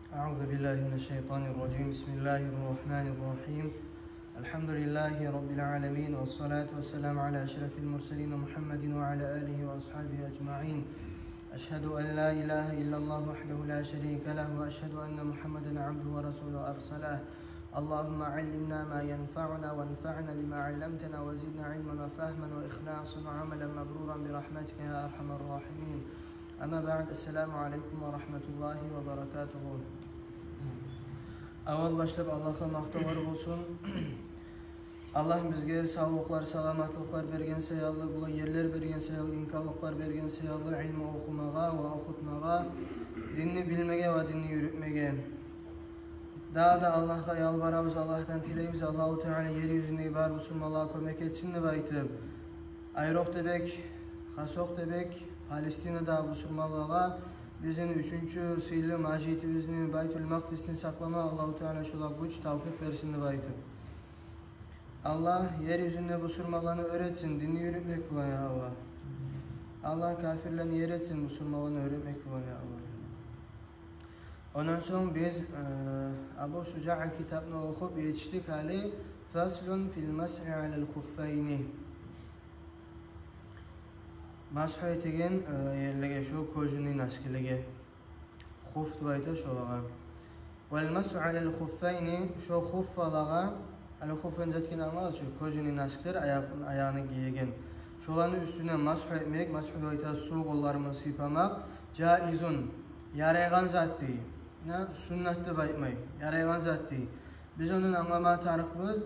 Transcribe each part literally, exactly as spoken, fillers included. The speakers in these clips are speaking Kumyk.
أعوذ بالله من الشيطان الرجيم. بسم الله الرحمن الرحيم. الحمد لله رب العالمين، والصلاة والسلام على أشرف المرسلين محمد وعلى آله وأصحابه أجمعين. أشهد أن لا إله إلا الله وحده لا شريك له، وأشهد أن محمدا عبده ورسوله أرسله. اللهم علمنا ما ينفعنا وانفعنا بما علمتنا وزدنا علما وفهما وإخلاصا وعملا مبرورا برحمتك يا أرحم الراحمين. أما بعد، السلام عليكم ورحمة الله وبركاته. Аввал башлап Аллагьгъа макътавлар болсун. Аллагь бизге савлукълар, саламатлыкълар берген саялы, булай ерлер берген саялы, имканлыкълар берген саялы илму охумагъа ва охутмагъа, динни билмеге ва динни юрютмеге. Дагъы да Аллагьгъа ялбарабыз, Аллагьдан тилейбиз, Аллагьу Таала ер юзюндеги бар бусурманлагъа кёмек этсин деп айтып, айрокъда бек, хасокъда бек Палестинадагъы бусурманлагъа, бизин уьчюнчю сыйлы межитибизни, Байтул Макъдисни сакълама Аллагьу Таала шолагъа гюч, тавфикъ берсин деп айтып. Аллагь ер юзюнде бусурманланы оьр этсин динни юрютмек булан, я Аллагь. Аллагь кафирлени ер этсин бусурманланы оьр этмек булан, я Аллагь. Ондан сонг биз, э, Абу Шужаъ китапны охуп етишдик гьали «Фаслун фил масхи алал хуффайни». Масху этеген, э, ерлеге, шо кожаный носкилеге. Хуф деп айта шолагъа. Вал масху алал хуффайни, шо хуффалагъа, ал хуффайн зат экенин англайсыз, шо кожаный носкилер, аякъ-, аягъына гиеген. Шоланы уьстюне масху этмек, масху деп айта сув къолларымызны сыйпамакъ, жаизун, ярайгъан зат дей. На, суннат деп айтмай, ярайгъан зат дей. Биз ондан англама тарыкъбыз,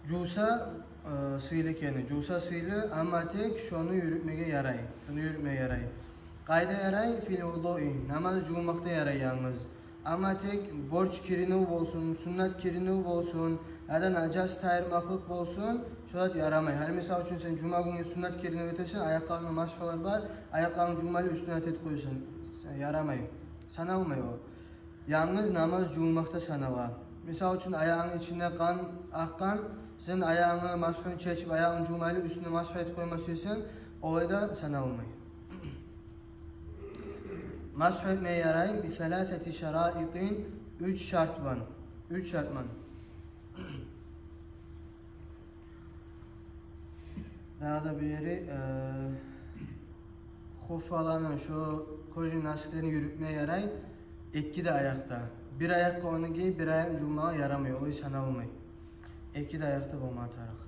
жувса, э, сыйлы экени, жувса сыйлы, амма тек шону юрютмеге ярай, шону юрютмеге ярай. Къайда ярай? Фил вудуи, намаз жувунмакъда ярай янгыз. Амма тек борч киринив болсун, суннат киринив болсун, яда нажас тайдырмакълыкъ болсун, шолар ярамай. Гьали, мисал учун, сен жума гюнге суннат киринив этесен, аякъларынгда масхулар бар, аякъларынгны жувмайлы уьстюне этип къоясан. Ярамай. Саналмай о. Янгыз намаз жувунмакъда санала. Мисал учун, аягъынгны ичинде къан акъгъан, сен аягъынгны масхун чечип, аягъынгны жувмайлы уьстюне масху этип къойма сюйсенг, олай да саналмай. Масху этме ярай би саласати шараитин, уьч шарт булан. Уьч шарт булан. Дагъы да бир ери, э, хуффаланы, шо кожаный носкилени юрютме ярай эки де аякъда. Бир аякъгъа ону гий, бир аякъны жувмагъа ярамай, олай саналмай. Эки де аякъда болма тарыкъ.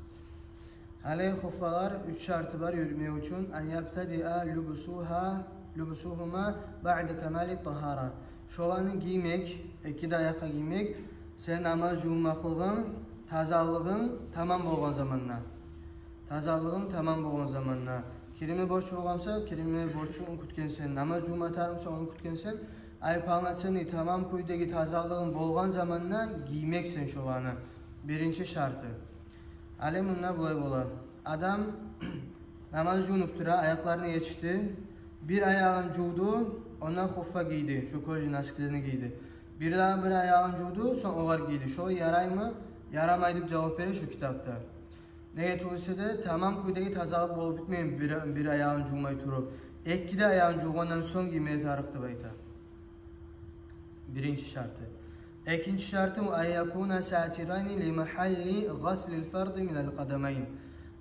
Гьали хуффалар уьч шарты бар юрютме учун. Ан ябтадиа лубсугьа, лубсугьума баъда камали тагьара. Шоланы гиймек, эки де аякъгъа гиймек, сен намаз жувунмакълыгъынг, тазалыгъынг тамам болгъан заманда. Тазалыгъынг тамам болгъан заманда. Киринме борч болгъан буса, киринме борчлугъун кютген сен. Намаз жувма тарыкъ буса, ону кютген сен. Ай, полноценный, тамам кюйдеги тазалыгъынг болгъан заманда гиймек сен шоланы. Биринчи шарты. Гьали мунда булай бола. Адам намаз жувунуп тура, аякъларына етишди. Бир аягъын жувду, ондан хуффа гийди, шо кожаный носкилени гийди. Бир дагъы бир аягъын жувду, сонг огъар гийди. Шолай яраймы? Ярамай деп жавап бере шо китапда. Неге тюгюл эсе де, тамам кюйдеги тазалыкъ болуп битмей бир, бир аягъын жувмай туруп. Эки де аягъын жувгъандан сонг гийме тарыкъ деп айта. Биринчи шарты. Экинчи шарты: ва ан якуна сатирайни ли магьалли гъаслил фарди минал къадамайн.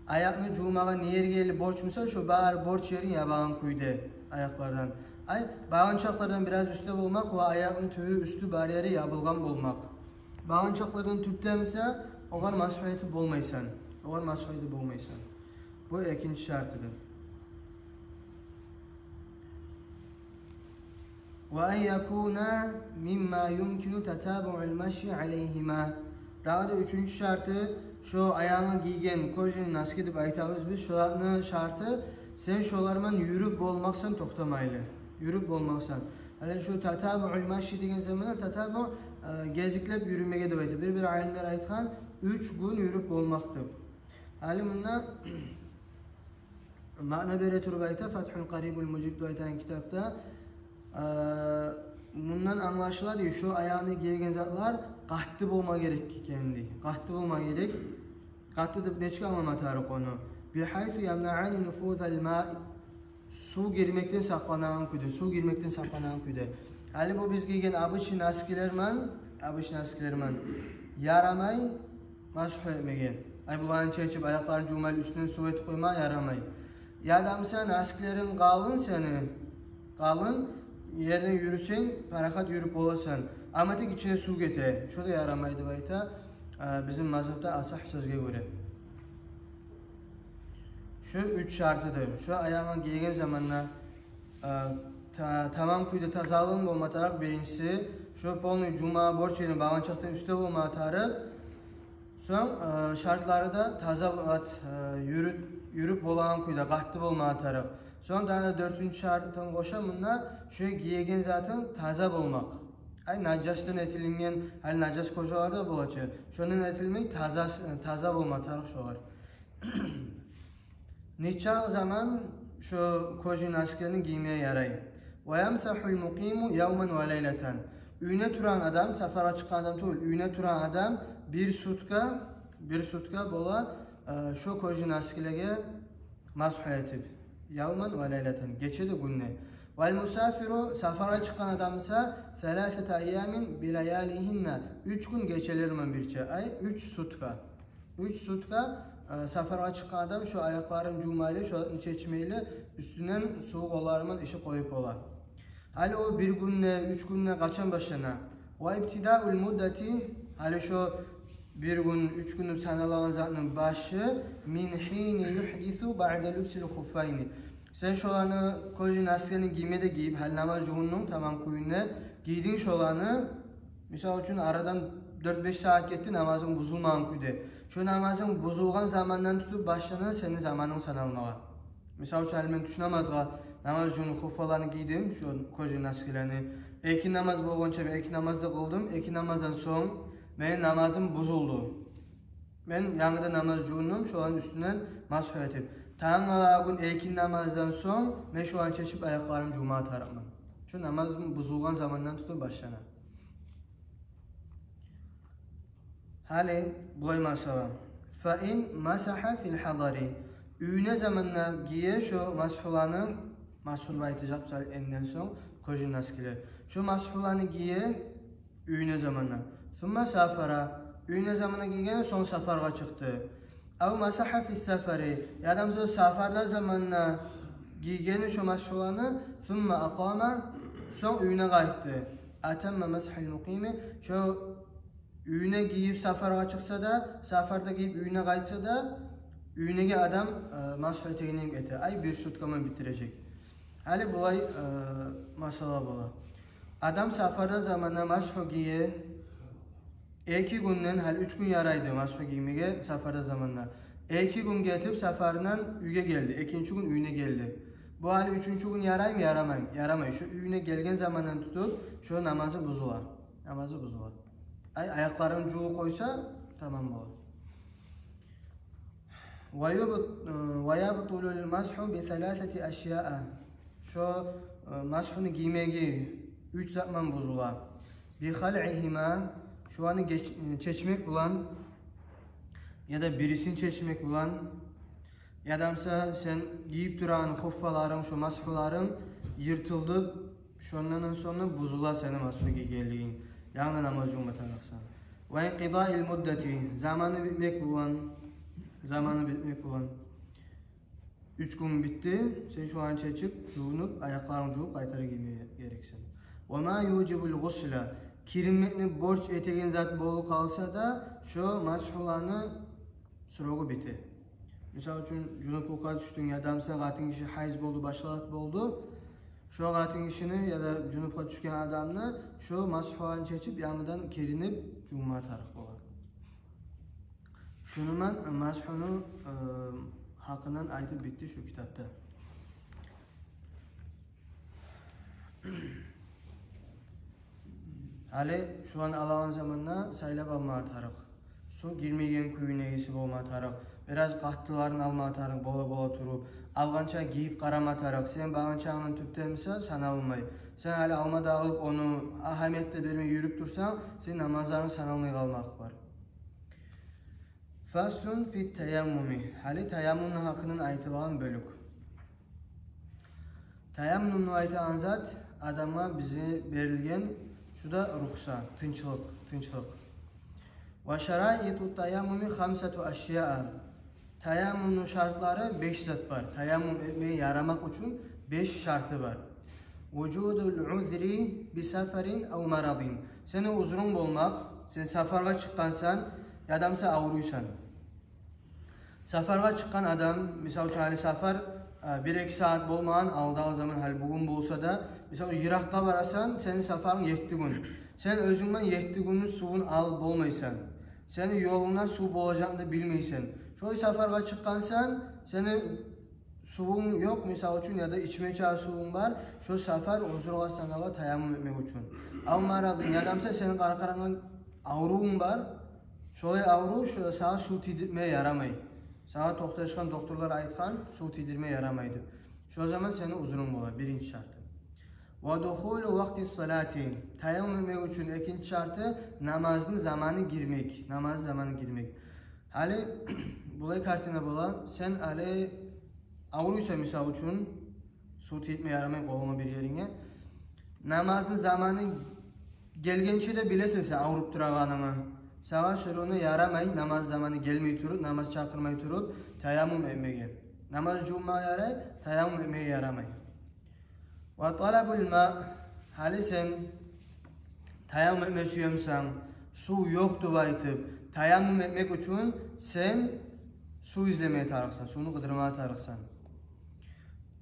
Аякъны жувмагъа не ерге борч буса, шо бар борч ерин ябагъан кюйде аякълардан. Ай, багъанчакълардан бираз уьстде болмакъ ва аякъны тюбю, уьстю, бар ери ябылгъан болмакъ. Багъанчакълардан тюпде буса, огъар масгьу этип болмайсан. Огъар масгьу этип болмайсан. Бу экинчи шартыдыр. Ва ан якуна мимма юмкину татабуъул маши алайгьима. Дагъы да уьчюнчю шарты, шо аягъынга гийген кожаный носки деп айтабыз биз, шоланы шарты, сен шолар ман юрюп болмакъсан токътамайлы. Юрюп болмакъсан. Гьали шу татабуъул маши деген заманда, татабуъ, э, гезиклеп юрюмеге деп айта. Бир-бир алимлер айтгъан, уьч гюн юрюп болмакъ деп. Гьали мунда маъна бере туруп айта, Фатгьул Къарибул Мужиб деп айтагъан китапда, э, мундан англашыла дей, шу аягъына гийген затлар къатты болма герек экен дей. Къатты болма герек. Къатты деп нечик англама тарыкъ ону? Бигьайсу ямнаани нуфузал маи. Сув гирмекден сакъланагъан кюйде, сув гирмекден сакъланагъан кюйде. Гьали бу биз гийген обычный носкилер ман, обычный носкилер ман ярамай масгь этмеге. Ай, буланы чечип, аякъларын жувмайлы, уьстюне сув этип къойма ярамай. Яда мисал носкилеринг къалын сени, къалын, ерден юрюсенг, парахат юрюп боласан. Амма тек ичине сув гете. Шо да ярамай деп айта, э, бизин мазгьабда асагь сёзге гёре. Шо уьч шартыдыр. Шо аягъынга гийген заманда, э, та-, тамам кюйде тазалыгъынг болма тарыкъ, биринчиси. Шо полный жувма борч ерин, балгъанчакъдан уьстде болма тарыкъ. Сонг, э, шартлары да таза, э, юрюп, юрюп болагъан кюйде, къатты болма тарыкъ. Сонг дагъы дёртюнчю шартын къоша мунда, шо гийген затынг таза болмакъ. Ай, нажасдан этилинген, гьали нажас кожалар да бола чы. Шондан этилмей, таза, таза болма тарыкъ шолар. Нечакъы заман шо кожаный носкилени гийме ярай? «Ва ямсагьул мукъиму явман ва лайлатан». Уьйде турагъан адам, сапаргъа чыкъгъан адам тюгюл, уьйде турагъан адам бир сутка, бир сутка бола, э, шо кожаный носкилеге масгь этип. Явман ва лайлатан, гече де, гюн де. «Вал мусафиру», сапаргъа чыкъгъан адам буса, «саласата айямин би лаялигьинна», уьч гюн гечелер ман бирче, ай, уьч сутка. Уьч сутка, э, сапаргъа чыкъгъан адам шо аякъларын жувмайлы, шо чечмейли, уьстюнден сув къоллары ман иши къоюп бола. Гьали о бир гюн де, уьч гюн де къачан башлана? «Ва ибтидаул муддати», гьали шо бир гюн, уьч гюн деп саналагъан затны башы, «мин гьини югьдису баъда лубсил хуффайни». Сен шоланы, кожаный носкилени гийме де гийип, гьали намаз жувундунг, тамам кюйде гийдинг шоланы. Мисал учун, арадан дёрт-беш сагьат гетди, намазынг бузулмагъан кюйде. Шо намазынг бузулгъан замандан тутуп башлана сени заманынг саналмагъа. Мисал учун, гьали мен тюш намазгъа намаз жувунуп хуффаланы гийдим, шо кожаный носкилени. Экинди намаз болгъанча мен экинди намазны къылдым, экинди намаздан сонг мени намазым бузулду. Мен янгыдан намаз жувундум, шоланы уьстюнден масгь этип. Тангала гюн экинди намаздан сонг мен шоланы чечип, аякъларым жувма тарыкъман. Шо намазым бузулгъан замандан тутуп башлана. Гьали булай масъала. «Фа ин масагьа фил гьадари». Уьйде заманда гие шо масгьуланы, масгьу деп айтажакъбыз гьали энден сонг, кожаный носкилер. Шо масгьуланы гие уьйде заманда. «Сумма сафара». Уьйде заманда гийген, сонг сапаргъа чыкъды. «Ав масагьа фис сафари». Яда буса сапарда заманда гийген шо масгьуланы, «сумма акъама», сонг уьйде къайтды. «Атамма масгьал мукъими». Шо уьйде гийип сапаргъа чыкъса да, сапарда гийип уьйде къайтса да, уьйдеги адам, э, масгь этегенин эте. Ай, бир суткаман битдирежек. Гьали булай, э, масъала бола. Адам сапарда заманда масгьу гие, эки гюнден, гьали уьч гюн ярайды масгьу гиймеге сапарда заманда. Эки гюн гетип, сапардан уьйге гелди. Экинчи гюн уьйде гелди. Бу гьали уьчюнчю гюн яраймы, ярамаймы? Ярамай. Шо уьйде гелген замандан тутуп, шо намазы бузула. Намазы бузула. Ай, аякъларын жувуп къойса, тамам бола. «Ва юбт-, э, ва ябтулул масгьу би саласати ашяа». Шо, э, масгьуну гиймеги уьч затман бузула. «Би халъигьима», шоланы геч-, э, чечмек булан, яда бирисин чечмек булан, яда буса сен гийип турагъан хуффаларынг, шо масгьуларынг йыртылды, шондан сонг бузула сени масгьу гийгенлигинг. Янгы намаз жувма тарыкъсан. «Ва инкъидаил муддати», заманы битмек булан, заманы битмек булан. Уьч гюн битди, сен шоланы чечип, жувунуп, аякъларынг жувуп, къайтара гийме герексен. «Ва ма южибул гъусла», киринмекни борч этеген зат болуп къалса да, шо масгьуланы срогу бите. Мисал учун, жунуплукъгъа тюшдюнг, яда буса къатын гиши гьайз болду, башгъа зат болду. Шо къатын гишини яда жунупгъа тюшген адамны шо масгьуланы чечип, янгыдан киринип жувма тарыкъ бола. Шуну ман масгьуну, э, гьакъындан айтып битди шу китапда. Гьали шуланы алагъан заманда сайлап алма тарыкъ. Сув гирмеген кюйнегиси болма тарыкъ. Бираз къаттыларын алма тарыкъ, бола-бола туруп. Алгъанча гийип къарама тарыкъ. Сен баргъанча ону тюпдемиса, саналмай. Сен гьали алма да алып, ону агьамият да бермей юрюп турсанг, сен намазларынг саналмай къалмакъ бар. Фаслун фит таяммуми. Гьали таяммумну гьакъындан айтылагъан бёлюк. Таяммумну айтагъан зат, адамгъа бизге берилген шу да рухса, тынчлыкъ, тынчлыкъ. Ва шараиту таяммуми хамсату ашяа. Таяммумну шартлары беш зат бар. Таяммум этмеге ярамакъ учун беш шарты бар. Вужудул узри би сафарин ав марадин. Сени узрунг болмакъ, сен сафаргъа чыкъгъансан, ядамса авруйсан. Сафаргъа чыкъгъан адам, мисал учун, гьали сафар, а, бир-эки сагьат болмагъан, алдагъы заман, гьали бугюн болса да, мисал, йыракъгъа барасан, сени сафарынг етти гюн. Сен оьзюнгден етти гюнню сувун алып болмайсан. Сени ёлунгда сув болажакъны билмейсен. Шолай сафаргъа чыкъгъансан, сени сувунг ёкъ, мисал учун, яда ичме чакъы сувунг бар, шо сафар узру санала таяммум этмек учун. Ав марадин, ядамса сени къаркъарангда аврувунг бар, шолай аврув, шо сагъа сув тийдирме ярамай. Сагъа токъташгъан докторлар айтгъан, сув тийдирме ярамай деп. Шо заман сени узрунг бола, биринчи шарты. Ва духулу вакъти салати. Таяммум этмек учун экинчи шарты намазны заманы гирмек. Намазны заманы гирмек. Гьали булай картина бола, сен гьали авруйсан, мисал учун, сув тийдирме ярамай къолунга, бир еринге. Намазны заманы гелгенче де билесен сен авруп турагъанынгны. Сагъа шо ерде ярамай, намаз заманы гелмей туруп, намаз чакъырмай туруп, таяммум этмеге. Намаз жувунмагъа ярай, таяммум этмеге ярамай. Ва талабул ма. Гьали сен таяммум этме сюемсен, сув ёкъ деп айтып, таяммум этмек учун сен сув излеме тарыкъсан, сувну къыдырма тарыкъсан.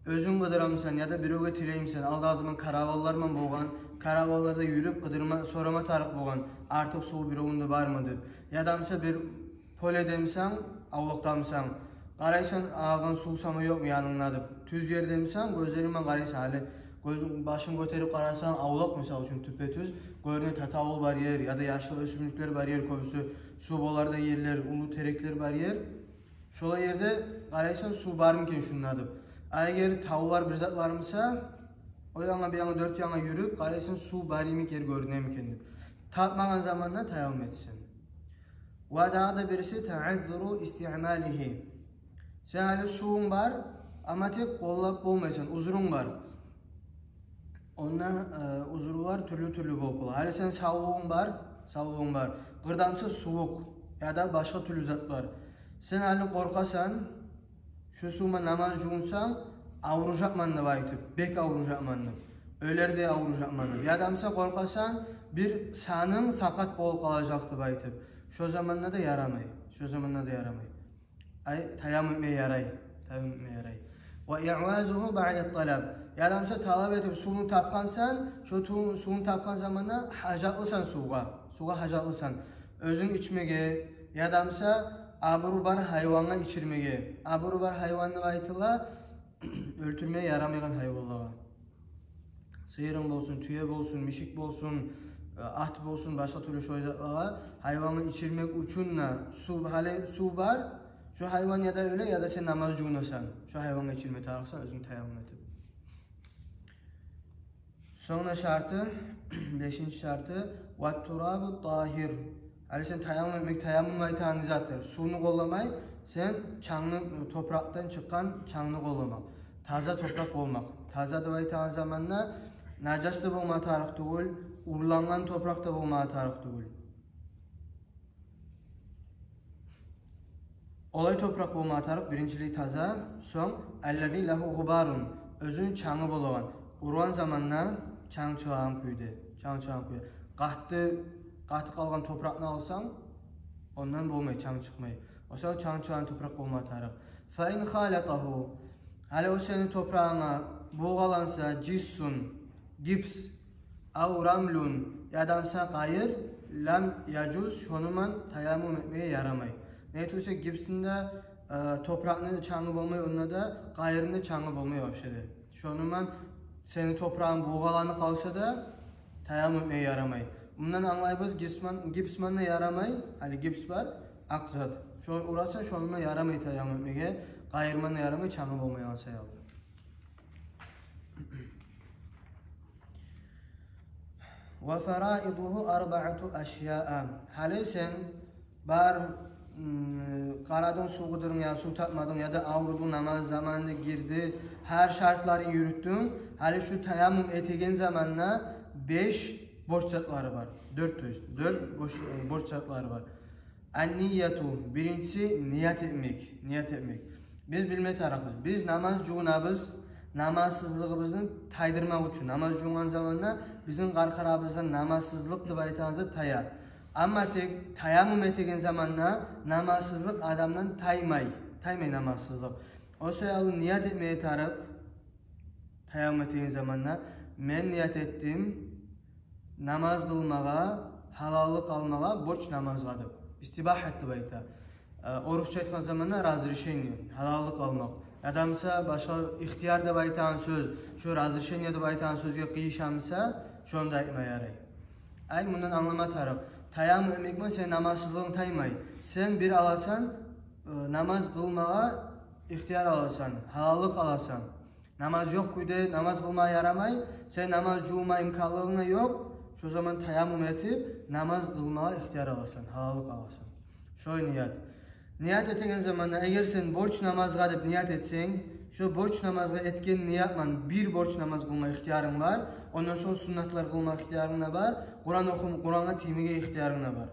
Оьзюнг къыдырамысан яда биревге тилеймисен, алдагъы заман караванлар болгъан, караванларда юрюп къыдырма, сорама тарыкъ болгъан, артыкъ сув биревюнде бармы деп. Ядамса бир поледемисен, авлакъдамысан, къарайсан, агъагъан сув сама ёкъму янынгда деп. Тюз ердемисен, гёзлеринг булан къарайсан, гьали гёз, башынг гётерип къарасанг, авлакъ, мисал учун, тюппе-тюз, гёрюне татавул бар ер, яда яшыл оьсюмлюклер бар ер, кёбюсю сув болар да ерлер, уллу тереклер бар ер. Шолай ерде къарайсан, сув бармы экен шунда деп. А эгер тавлар, бир затлар буса, о янгъа, бу янгъа, дёрт янгъа юрюп къарайсан, сув бар йимик ер гёрюнеми экен деп. Тапмагъан заманда таяммум этсен. Ва дагъы да бириси таъаззуру истиъмалигьи. Сен гьали сувунг бар, амма тек къоллап болмайсан, узрунг бар. Онда, э, узрулар тюрлю-тюрлю болуп бола. Гьали сен савлугъунг бар, савлугъунг бар. Къырдамса сувукъ яда башгъа тюрлю зат бар. Сен гьали къоркъасан, шу сувман намаз жувунсам, авружакъман деп айтып, бек авружакъман деп, оьлердей авружакъман деп. Ядамса къоркъасан, бир саным сакъат болуп къалажакъ деп айтып. Шо заманда да ярамай, шо заманда да ярамай. Ай, таяммум этме ярай, таяммум этме ярай. Ва иъвазугьу баъда талаб. Ядамса талап этип сувну тапгъансан, шо ту-, сувну тапгъан заманда гьажатлысан сувгъа, сувгъа гьажатлысан. Оьзюнг ичмеге, ядамса абуру бар гьайвангъа ичирмеге. Абуру бар гьайван деп айтыла оьлтюрмеге ярамайгъан гьайванлагъа. Сыйырынг болсун, тюе болсун, мишик болсун, э, ат болсун, башгъа тюрлю шолай затлагъа, гьайвангъа ичирмек учун да сув, гьали сув бар, шо гьайван яда оьле, яда сен намаз жувунасан, шо гьайвангъа ичирме тарыкъсан, оьзюнг таяммум этип. Сонг да шарты, бешинчи шарты, ва турабу тагьир. Гьали сен таяммум этмек, таяммум айтагъан затдыр. Сувну къолламай, сен чангны, топуракъдан чыкъгъан чангны къолламакъ. Таза топуракъ болмакъ. Таза деп айтагъан заманда нажас да болма тарыкъ тюгюл, урлангъан топуракъ да болма тарыкъ тюгюл. Олай топуракъ болма тарыкъ, биринчилей таза, сонг аллази лагьу гъубарун, оьзюню чангы болагъан. Ургъан заманда чанг чыгъагъан кюйде, чанг чыгъагъан кюйде. Къатты, къатып къалгъан топуракъны алсанг, ондан болмай, чанг чыкъмай. О саялы чанг чыгъагъан топуракъ болма тарыкъ. Фа ин халатагьу, гьали о сени топурагъынга булгъаланса, жиссун, гипс, ав рамлун, ядамса къайыр, лам яжуз, шонуман таяммум этмеге ярамай. Неге тюгюл де гипсни де, э, топуракъны чангы болмай, онда да къайырны да чангы болмай вообще де. Шонуман сени топурагъынг булгъаланып къалса да, таяммум этмеге ярамай. Мундан англайбыз, гипсман, гипсман да ярамай, гьали гипс бар, акъ зат. Шону ураса, шонуман ярамай таяммум этмеге, къайырман да ярамай, чангы болмайгъан саялы. Ва фараидугьу арбаату ашяа. Гьали сен бар М, къарадынг сув къыдырынг, я сув тапмадынг, я да аврудунг, намаз заманы гирди, гьар шартларын юрютдюнг. Гьали шу таяммум этеген заманда беш борч затлары бар. Дёрт, то есть, дёрт борч, э, борч затлары бар. Ан-нияту, биринчиси ният этмек, ният этмек. Биз билме тарыкъбыз. Биз намаз жувунабыз, намазсызлыгъыбызны тайдырмакъ учун. Намаз жувунгъан заманда бизин къаркъарабыздан намазсызлыкъ деп айтагъан зат тая. Амма тек таяммум этеген заманда намазсызлыкъ адамдан таймай, таймай намазсызлыкъ. О саялы ният этмеге тарыкъ. Таяммум этеген заманда: «Мен ният этдим намаз къылмагъа, гьалаллыкъ алмагъа, борч намазгъа», — деп. Истибагьат деп айта. Э, орусча айтгъан заманда разрешение, гьалаллыкъ алмакъ. Я да буса башгъа ихтияр деп айтагъан сёз, шо разрешение деп айтагъан сёзге къыйышамыса, шону да айтма ярай. Ай, мундан англама тарыкъ. Таяммум этмек булан сени намазсызлыгъынг таймай. Сен бир аласан, э, намаз къылмагъа ихтияр аласан, гьалаллыкъ аласан. Намаз ёкъ кюйде намаз къылмагъа ярамай, сен намаз жувма имканлыгъынг да ёкъ. Шо заман таяммум этип, намаз къылмагъа ихтияр аласан, гьалаллыкъ аласан. Шо ният. Ният этеген заманда, эгер сен борч намазгъа деп ният этсенг, шо борч намазгъа этген ният булан бир борч намаз къылма ихтиярынг бар, ондан сонг суннатлар къылма ихтиярынг да бар, Къуран охум-, Къурангъа тиймеге ихтиярынг да бар.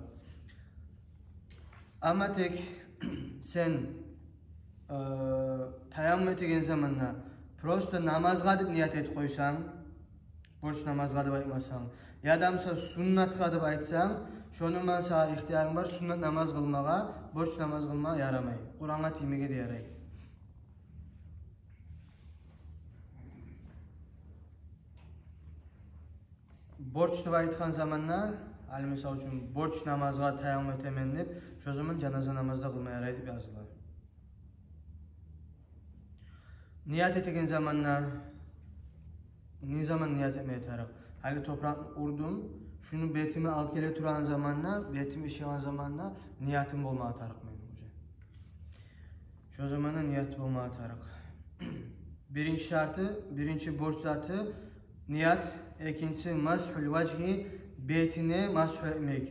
Амма тек сен, э, таяммум этеген заманда просто намазгъа деп ният этип къойсанг, борч намазгъа деп айтмасанг, я да буса суннатгъа деп айтсанг, шону булан сагъа ихтиярынг бар суннат намаз къылмагъа, борч намаз къылмагъа ярамай. Къурангъа тиймеге де ярай. Борч деп айтгъан заманда, гьали, мисал учун, борч намазгъа таяммум этемен деп, шо заман жаназа намаз да къылма ярай деп языла. Ният этеген заманда, не заман ният этмеге тарыкъ? Гьали топуракъны урдум, шуну бетиме алып геле турагъан заманда, бетим ишигъан заманда ниятым болмагъа тарыкъ мени уже. Шо заманда ният болмагъа тарыкъ. Биринчи шарты, биринчи борч заты ният, экинчиси масгьул важгьи, бетине масгьу этмек.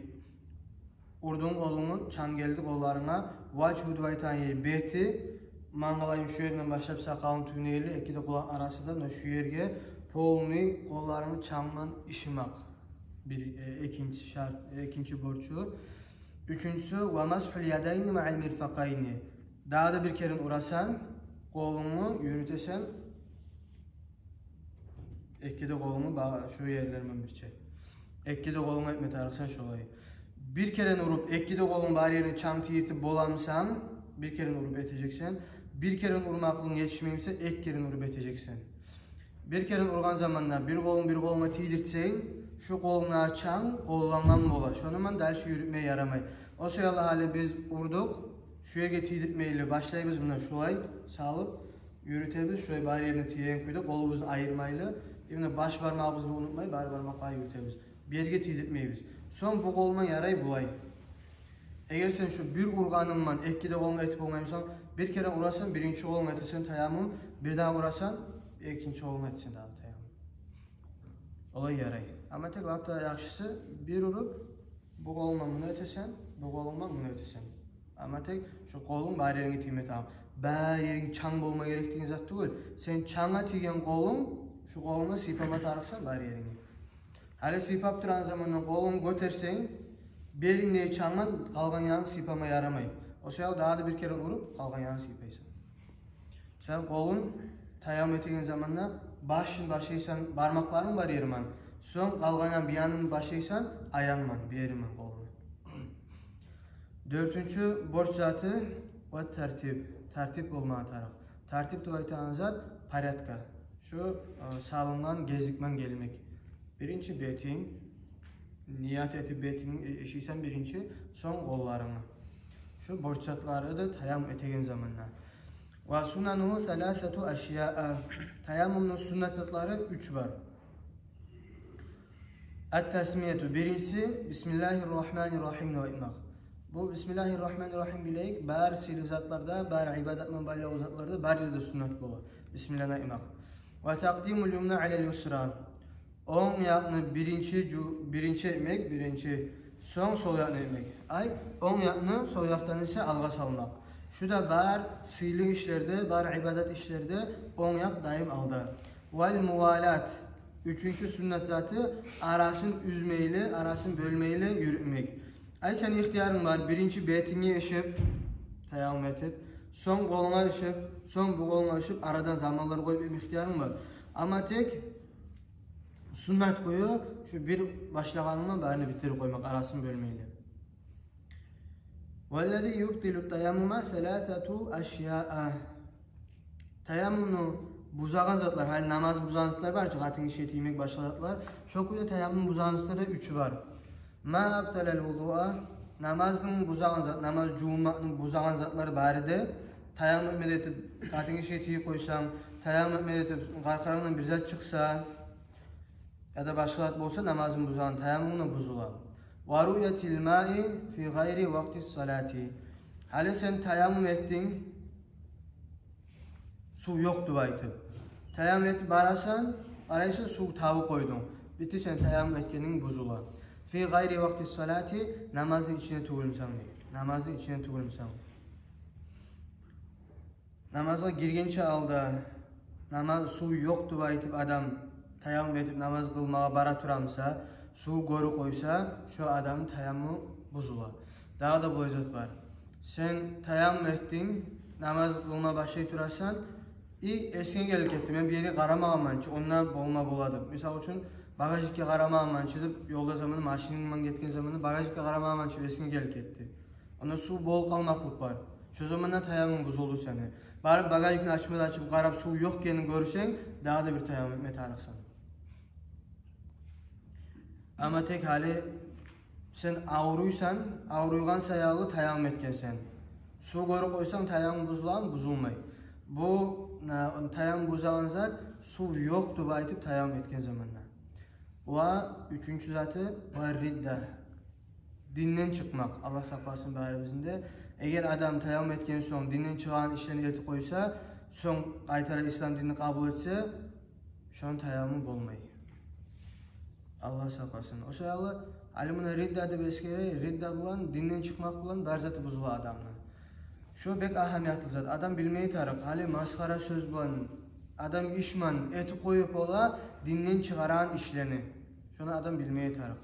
Урдунг къолунгну, чанг гелди къолларынга, важгьу деп айтагъан ер бети, мангалайын шу еринден башлап сакъалыны тюбюне ерли, эки де къулакъны арасында, муна шу ерге полный къолларынгны чангман ышымакъ. Бир, э, экинчи шарт, экинчи борчу. Уьчюнчюсю, ва масгьул ядайни маъал мирфакъайни. Дагъы да бир керен урасан, къолунгну юрютесен, эки де къолунгну ба-, шу ерлер мен бирче. Эки де къолунгну этме тарыкъсан шолай. Бир керен уруп, эки де къолунгну бар ерине чанг тийдиртип боламысан, бир керен уруп этежексен. Бир керен урмакълыгъынг етишмеймисе, эки керен уруп этежексен. Бир керен ургъан заманда бир къолунг бир къолунга тийдиртсенг, шу къолунга чанг къоллангъан бола. Шону ман дальше юрютме ярамай. О саялы гьали биз урдукъ, шу ерге тийдиртмейли башлайбыз, муна шулай салып юрютебиз, шулай бар ерине тиеген кюйде, къолубузну айырмайлы. Именно баш бармагъыбызны унутмай, бар бармакълагъа юрютебиз. Бир ерге тийдиртмейбиз. Сонг бу къол ман ярай булай. Эгер сен шу бир ургъанынг ман эки де къолунга этип болмаймысан, бир керен урасан, биринчи къолунга этесен таяммум, бир дагъы урасан, экинчи къолунга этесен дагъы таяммум. Олай ярай. Амма тек лап да яхшысы, бир уруп, бу къолунг ман муну этесен, бу къолунг ман муну этесен. Амма тек шу къолунг бар еринге тийме тарыкъ. Бар еринг чанг болма герек деген зат тюгюл. Сен чангъа тийген къолунг, шу къолунг ман сыйпама тарыкъсан бар ерингни. Гьали сыйпап турагъан заманда къолунгну гётерсенг, бир ерингдеги чангдан къалгъан ягъын сыйпама ярамай. О саялы дагъы да бир керен уруп, къалгъан ягъын сыйпайсан. Сен къолунг таяммум этеген заманда башын башлайсан бармакъларынг бар ери ман, сонг къалгъан ягъын, бу янын башлайсан аягъынг ман, бу ери ман къолунгну. Дёртюнчю борч заты, ва тартип. Тартип болмагъа тарыкъ. Тартип деп айтагъан зат порядка. Шу, э, салынгъан гезик ман гелмек. Биринчи бетинг, ният этип бетинг, э, ышыйсан биринчи, сонг къолларынгны. Шу борч затлары да таяммум этеген заманда. Ва сунанугьу саласату ашяа. Таяммумну суннат затлары уьч бар. Ат-тасмияту, биринчиси, бисмиллагьир рагьманир рагьим деп айтмакъ. Бу бисмиллагьир рагьманир рагьим билейик, бар сыйлы затларда, бар ибадат ман байлавлу затларда, бар ерде суннат бола бисмиллагьны айтмакъ. Ва такъдимул юмна алал юсра. Онг якъны биринчи жу-, биринчи этмек, биринчи Сонг сол якъны этмек. Ай, онг якъны сол якъдан эсе алгъа салмакъ. Шу да бар сыйлы ишлерде, бар ибадат ишлерде онг якъ дайым алда. Вал мувалат. Уьчюнчю суннат заты — арасын уьзмейли, арасын бёлмейли юрютмек. Ай, сени ихтиярынг бар, биринчи бетинге ышып, таяммум этип, сонг къолунга ышып, сонг бу къолунга ышып, арадан заманлар къоюп этме ихтиярынг бар. Амма тек суннат кюю шу бир башлагъанынг булан барын битирип къоймакъ, арасын бёлмейли. Валлази юбтилу таяммума саласату ашяа. Таяммумну бузагъан затлар, гьали намазны бузагъан затлар бар чы, къатын гишиге тиймек, башгъа затлар. Шо кюйде таяммумну бузагъан затлар да уьчю бар. Ма абталал вудуа, намазны бузагъан зат, намаз жувунмакъны бузагъан затлар бары да, таяммум этме де этип, къатын гишиге тийип къойсанг, таяммум этме де этип, къаркъарангдан бир зат чыкъса, яда башгъа зат болса, намазны бузагъан, таяммуму да бузула. Ва руятил маи фи гъайри вакъти салати. Гьали сен таяммум этдинг, сув ёкъ деп айтып. Таяммум этип барасан, къарайсан, сув табып къойдунг. Битди, сен таяммум этгенинг бузула. Фи гъайри вакъти салати, намазны ичинде тюгюлмюсен, дей. Намазны ичинде тюгюлмюсен. Намазгъа гиргенче алда, намаз, сув ёкъ деп айтып, адам таяммум этип намаз къылмагъа бара турамса, сув гёрюп къойса, шо адамны таяммуму бузула. Дагъы да булай зат бар. Сен таяммум этдинг, намаз къылма башлай турасан, и эсинге гелип гетди: «Мен бу ерге къарамагъанман чы, онда болма бола», — деп. Мисал учун, «Багажникге къарамагъанман чы», — деп, ёлда заманы, машининг булан гетген заманы, «Багажникге къарамагъанман чы», — деп эсинге гелип гетди. Онда сув болуп къалмакълыкъ бар. Шо заманда таяммум бузулду сени. Барып багажникни ачма да ачып къарап, сув ёкъ экенин гёрсенг, дагъы да бир таяммум этме тарыкъсан. Амма тек гьали сен авруйсан, авруйгъан саялы таяммум этгенсен. Сув гёрюп къойсанг, таяммум бузуламы? Бузулмай. Бу, на, таяммум бузагъан зат — сув ёкъ деп айтып таяммум этген заманда. Ва уьчюнчю заты — ва ридда. Динден чыкъмакъ. Аллагь сакъласын барыбызны да. Эгер адам таяммум этген сонг динден чыгъагъан ишлени этип къойса, сонг къайтара ислам динни къабул этсе, шону таяммуму болмай. Аллагь сакъласын. О саялы гьали муна ридда деп эсгере, ридда булан, динден чыкъмакъ булан бар заты бузула адамны. Шо бек агьамиятлы зат. Адам билмеге тарыкъ. Гьали масхара сёз булан, адам иш булан этип къоюп бола динден чыгъарагъан ишлени. Шону адам билмеге тарыкъ.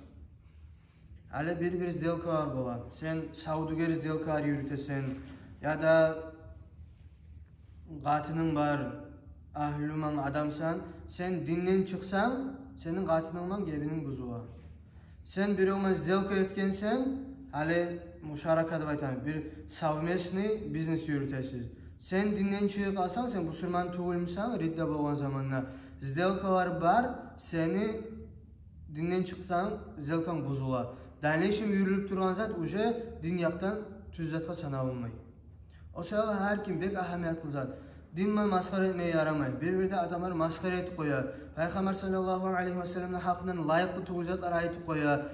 Гьали бир-бир сделкалар бола. Сен савдюгер сделкалар юрютесен, яда къатынынг бар, агьлюман адамсан, сен динден чыкъсанг, сени къатынынг булан гебининг бузула. Сен бирев булан сделка этгенсен, гьали мушарака деп айтамыз, бир совместный бизнес юрютесиз. Сен динден чыгъып къалсанг, сен бусурман тюгюлмюсен, ридда болгъан заманда, сделкалар бар, сени динден чыкъсанг, сделканг бузула. В дальнейшем юрюлюп тургъан зат уже дин якъдан тюз затгъа саналынмай. О саялы гьар ким, бек агьамиятлы зат. Дин булан масхара этмеге ярамай. Бир-бирде адамлар масхара этип къоя. Пайхаммар саллаллагьу алайгьи ва салламны гьакъындан лайыкълы тюгюл затлар айтып къоя.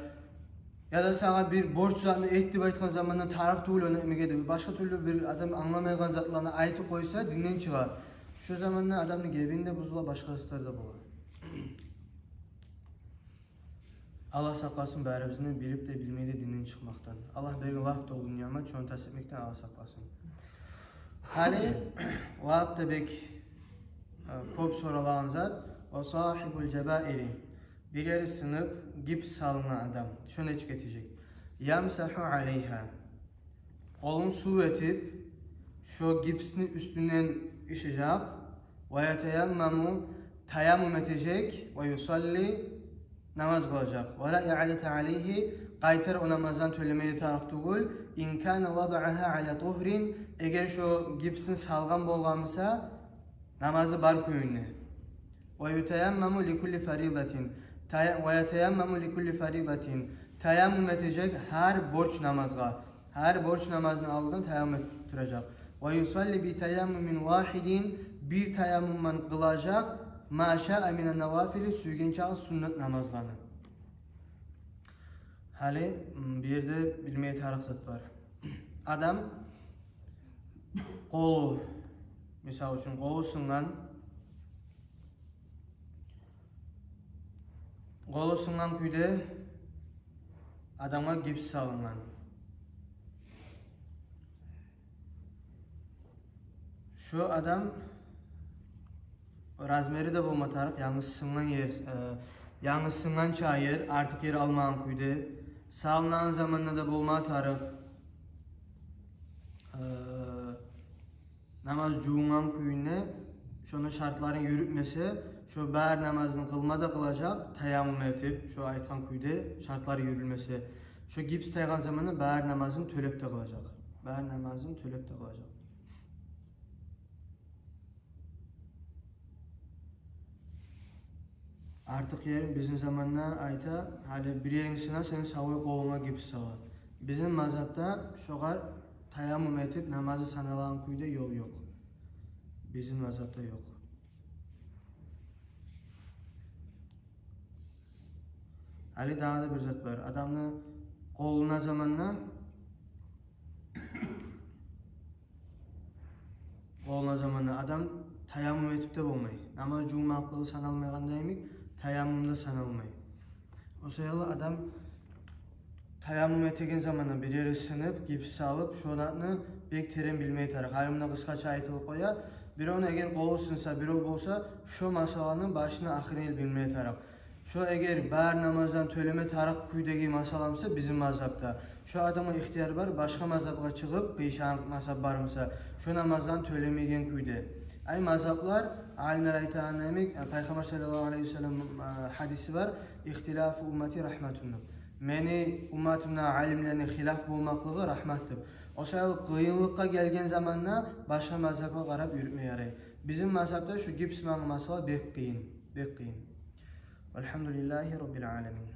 Яда сагъа бир борч затны эт деп айтгъан заманда тарыкъ тюгюл ону этмеге деп, башгъа тюрлю бир адам англамайгъан затланы айтып къойса, динден чыгъа. Шо заманда адамны гебини де бузула, башгъа затлар да бола. Аллагь сакъласын барыбызны билип де, билмей де динден чыкъмакъдан. Аллагь берген лап да уллу ниъмат, шону тас этмекден Аллагь сакъласын. Гьали лап да бек, э, кёп соралгъан зат, ва сагьибул жабаири. Бир ери сынып, гипс салынгъан адам. Шо нечик этежек? Ямсагьу алайгьа. Къолун сув этип, шо гипсни уьстюнден ышажакъ. Ва ятаяммаму, таяммум этежек. Ва юсалли, намаз къылажакъ. Ва ла иадата алайгьи, къайтара о намаздан тёлемеге тарыкъ тюгюл. Ин кана вадаагьа ала тугьрин, эгер шо гипсни салгъан болгъан буса намазы бар кюйде. Ва ятаяммаму ликулли фаридатин. Тая-, ва ятаяммаму ликулли фаридатин. Таяммум этежек гьар борч намазгъа. Гьар борч намазны алдындан таяммум этип туражакъ. Ва юсалли би таяммумин вагьидин. Бир таяммумман къылажакъ. Ма шаа минан навафили, сюйген чакъы суннат намазланы. Гьали, м, бу ерде билмеге тарыкъ зат бар. Адам къолу, мисал учун, къолу сынгъан, къолу сынгъан кюйде Адамгъа гипс салынгъан. Шо адам размери де болма тарыкъ, янгыз сынгъан ер, э, янгыз сынгъанча ер, артыкъ ер алмагъан кюйде. Салынагъан заманда да болма тарыкъ, э, намаз жувунгъан кюйде, шону шартларын юрютмесе, шо бар намазын къылма да къылажакъ, таяммум этип, шо айтгъан кюйде шартлары юрюлмесе. Шо гипс тайгъан заманда бар намазын тёлеп де къылажакъ. Бар намазын тёлеп де къылажакъ. Артыкъ ерин бизин заманда айта, гьали бир еринг сына, сени савлай къолунга гипс сала. Бизин мазгьабда шогъар таяммум этип намазы саналагъан кюйде ёл ёкъ. Бизин мазгьабда ёкъ. Гьали дагъы да бир зат бар. Адамны къолуна заманда, къолуна заманда адам таяммум этип де болмай. Намаз жувунмакълыгъы саналмайгъанда йимик, таяммум да саналмай. О саялы адам таяммум этеген заманда бир ери сынып, гипс салып, шо затны бек терен билмеге тарыкъ. Гьали муна къысгъача айтылып къоя. Биревню эгер къолу сынса, бирев болса, шо масъаланы башын, ахырын билмеге тарыкъ. Шо эгер бар намаздан тёлеме тарыкъ кюйдеги масъала буса бизин мазгьабда, шо адамгъа ихтияр бар, башгъа мазгьабгъа чыгъып, къыйышагъан мазгьаб бар буса, шо намаздан тёлемейген кюйде. Ай мазгьаблар, алимлер айтагъан йимик, э, Пайхаммар саллаллагьу алайгьи ва саллам, э, гьадиси бар, «Ихтилафу уммати рагьматун» деп. Мени умматымны алимлерине хилаф болмакълыгъы рагьмат деп. О саялы къыйынлыкъгъа гелген заманда башгъа мазгьабгъа къарап юрютме ярай. Бизин мазгьабда шу гипс булангъы масъала бек къыйын, бек къыйын. Валгьамдулиллагьи раббил аламин.